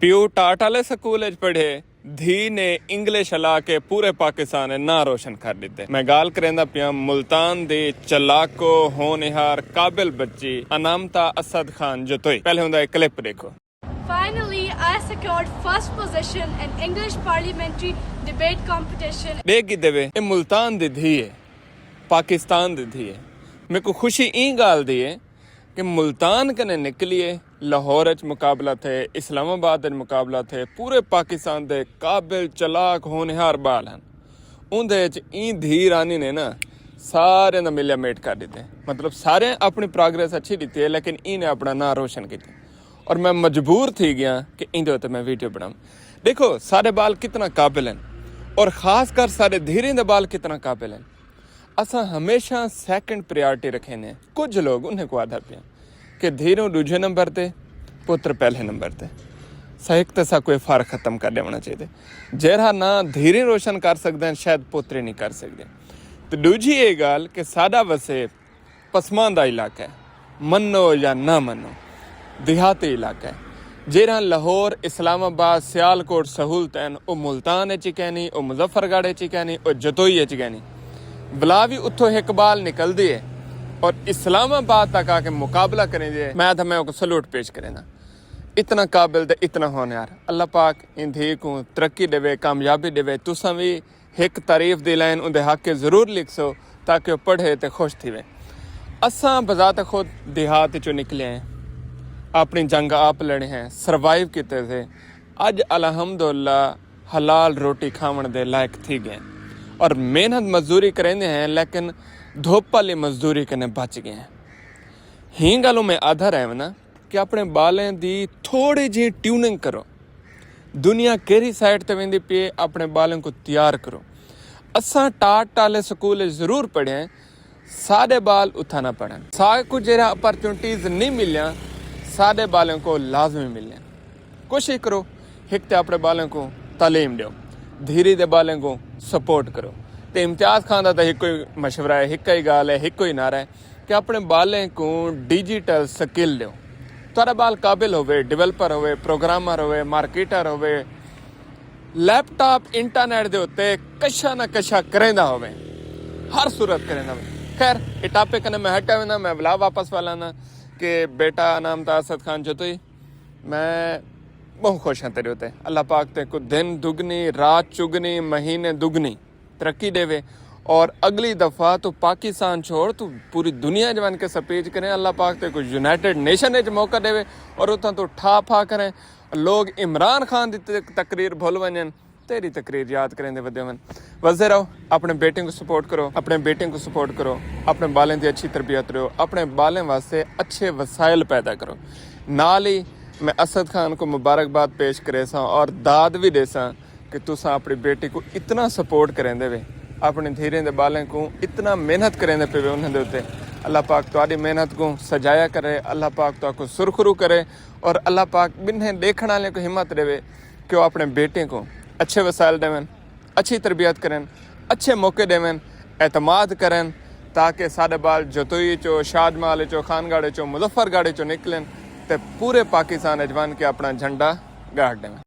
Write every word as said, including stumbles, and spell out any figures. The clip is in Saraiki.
پیو ٹاٹ آلے سکول اچ پڑھے، دھی نے انگلش الا کے پورے پاکستان اچ ناں روشن کر ڈتے۔ میں گالھ کریندا پیاں ملتان دی چلاکو، ہونہار، قابل بچی انامتا اسد خان جتوئی۔ پہلے اوندا اے کلپ ڈیکھو۔ Finally, I secured first position in English parliamentary debate competition. ڈیکھ گھدے وے، اے ملتان دی دھی اے، پاکستان دی دھی اے۔ میکوں خوشی ایں گالھ دی اے کہ ملتان کنے نکلی اے، لاہور اچ مقابلہ تھئے، اسلام آباد اچ مقابلہ تھئے، پورے پاکستان دے قابل، چلاک، ہونہار بال ہن۔ اوندے اچ ایں دھی رانی نے نا سارے دا ملیا میٹ کر ڈتے۔ مطلب سارے اپنی پروگریس اچھی ڈتی اے، لیکن ایں نے اپنا ناں روشن کیتے۔ اور میں مجبور تھی گیا کہ ایندے اتے میں ویڈیو بناواں۔ ڈیکھو سارے بال کتنا قابل ہن، اور خاص کر سارے دھیریں دے بال کتنا قابل ہن۔ اساں ہمیشہ سیکنڈ پریارٹی رکھیندے ہیں۔ کجھ لوگ انہیں کوں آدھا پیاں کہ دھیروں ڈوجھے نمبر تے، پتر پہلے نمبر تے۔ سا ہک تے ساکوں اے فرق ختم کر ڈیونا چاہیدے۔ جیرھا ناں دھیریں روشن کر سکدے ہیں، شاید پتریں نہیں کر سکدے۔ تے ڈوجھی اے گالھ کہ ساڈا وسیب پسماندہ علاقہ ہے، منو یا نہ منو، دیہاتی علاقہ ہے۔ جیرھاں لاہور، اسلام آباد، سیالکوٹ سہولت ہن، او ملتان اچ ہی کینی، او مظفر گڑھ اچ ہی کینی، او جتوئی اچ کینی۔ ولا وی اتھوں ہک بال نکلدی ہے اور اسلام آباد تک آ کے مقابلہ کریندی ہے۔ میں تاں میں اوکوں سلوٹ پیش کریندا۔ اتنا قابل تے اتنا ہونہار۔ اللہ پاک ایں دھی کوں ترقی ڈیوے، کامیابی ڈیوے۔ تساں وی ہک تعریف دی لائن اوندے حق اچ ضرور لکھسو تاکہ او پڑھے تے خوش تھیوے۔ اساں بذات خود دیہات اچوں نکلے ہیں، اپنی جنگ آپ لڑے ہیں، سروائیو کیتے سے۔ اج الحمدللہ حلال روٹی کھاوݨ دے لائق تھی ڳئے ہیں۔ اور محنت مزدوری کریندے ہیں، لیکن دھوپ آلی مزدوری کنے بچ ڳئے ہیں۔ ہیں ڳالھوں میں آدھا رہ وینداں کہ اپݨے ٻالیں دی تھوڑی جہی ٹیوننگ کرو۔ دنیا کیرھی سائیڈ تے ویندی پئی ہے، اپݨے ٻالیں کوں تیار کرو۔ اساں ٹاٹ ٹالے سکول اچ ضرور پڑھے ہیں، ساݙے ٻال اتھاں نہ پڑھن۔ ساکوں جیڑھا اپرچونٹیز نہیں ملیاں، ساݙے ٻالیں کوں لازمی ملن۔ کوشش کرو، ہک تے اپݨے ٻالیں کوں تعلیم ݙیو، دھیری دے ٻالیں کوں سپورٹ کرو۔ تے امتیاز خان دا تاں ہکو ہی مشورہ ہے، ہکو ہی ڳالھ ہے، ہکو ہی نعرہ ہے کہ اپݨے ٻالیں کوں ڈیجیٹل سکل ݙیو۔ تہاݙا ٻال قابل ہووے، ڈیولپر ہووے، پروگرامر ہووے، مارکیٹر ہووے، لیپ ٹاپ انٹرنیٹ دے اتے کشا نہ کشا کریندا ہووے، ہر صورت کریندا ہووے۔ خیر، اے ٹاپک کنے میں ہٹا وینداں، میں ولا واپس والانداں کہ بیٹا انعام تا اسد خان جتوئی، میں ٻہوں خوش ہاں تیݙے اتے۔ اللہ پاک تیکوں دن دگنی، رات چگنی، مہینے دگنی ترقی ݙیوے، اور اڳلی دفعہ توں پاکستان چھوڑ، توں پوری دنیا اچ ونڄ کے سپیچ کریں۔ اللہ پاک تیکوں یونائیٹڈ نیشن اچ موقع ݙیوے اور اتھاں توں ٹھا پھا کریں۔ لوگ عمران خان دی تق-، تقریر بھل ونڄن، تیݙی تقریر یاد کریندے ودے ونڄن۔ وسدے رہو، اپݨے بیٹیں کوں سپورٹ کرو، اپݨے بیٹیں کوں سپورٹ کرو، اپݨے ٻالیں دی اچھی تربیت ݙیو، اپݨے ٻالیں واسطے اچھے وسائل پیدا کرو۔ نال ہی میں اسد خان کوں مبارکباد پیش کریساں اور داد وی ݙیساں کہ تساں اپݨی بیٹی کوں اتنا سپورٹ کریندے وے، اپݨی دھیریں دے ٻالیں کوں اتنا محنت کریندے پئے وے انہاں دے اتے۔ اللہ پاک تہاݙی محنت کوں سجایا کرے، اللہ پاک تہاکوں سرخرو کرے، اور اللہ پاک ٻنھیں ݙیکھݨ آلیاں کوں ہمت ݙیوے کہ او اپݨے بیٹیں کوں اچھے وسائل ݙیون، اچھی تربیت کرن، اچھے موقع ݙیون، اعتماد کرن، تاکہ ساݙے ٻال جتوئی اچوں، شاہجمال اچوں، خان گڑھ اچوں، مظفر گڑھ اچوں نکلن تے پورے پاکستان اچ ونڄ کے اپݨا جھنڈا گاڑ ݙیون۔